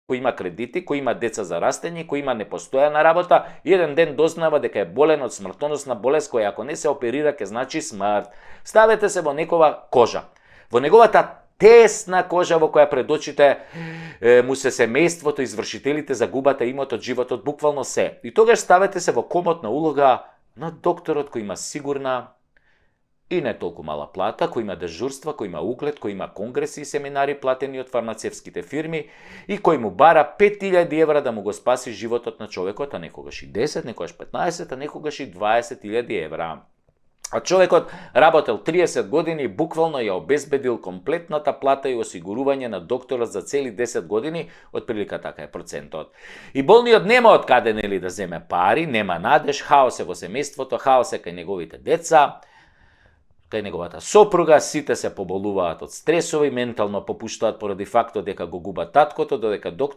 кој има кредити, кој има деца за растење, кој има непостојана работа, еден ден дознава дека е болен од смртоносна болест која ако не се оперира ќе значи смрт. Ставете се во некова кожа. Во неговата тесна кожа во која пред очите му се семејството, извршителите загубата имотот, животот, буквално се. И тогаш ставете се во комотна улога на докторот кој има сигурна и не толку мала плата, кој има дежурства, кој има углед, кој има конгреси и семинари платени од фармацевските фирми и кој му бара 5000 евра да му го спаси животот на човекот, а некогаш и 10, некогаш 15, а некогаш и 20.000 евра. А човекот работел 30 години и буквално ја обезбедил комплетната плата и осигурување на докторот за цели 10 години, отприлика така е процентот. И болниот нема од каде нели да земе пари, нема надеж, хаос е во семејството, хаос е кај неговите деца, кај неговата сопруга, сите се поболуваат од стресови, ментално попуштаат поради фактот дека го губат таткото, додека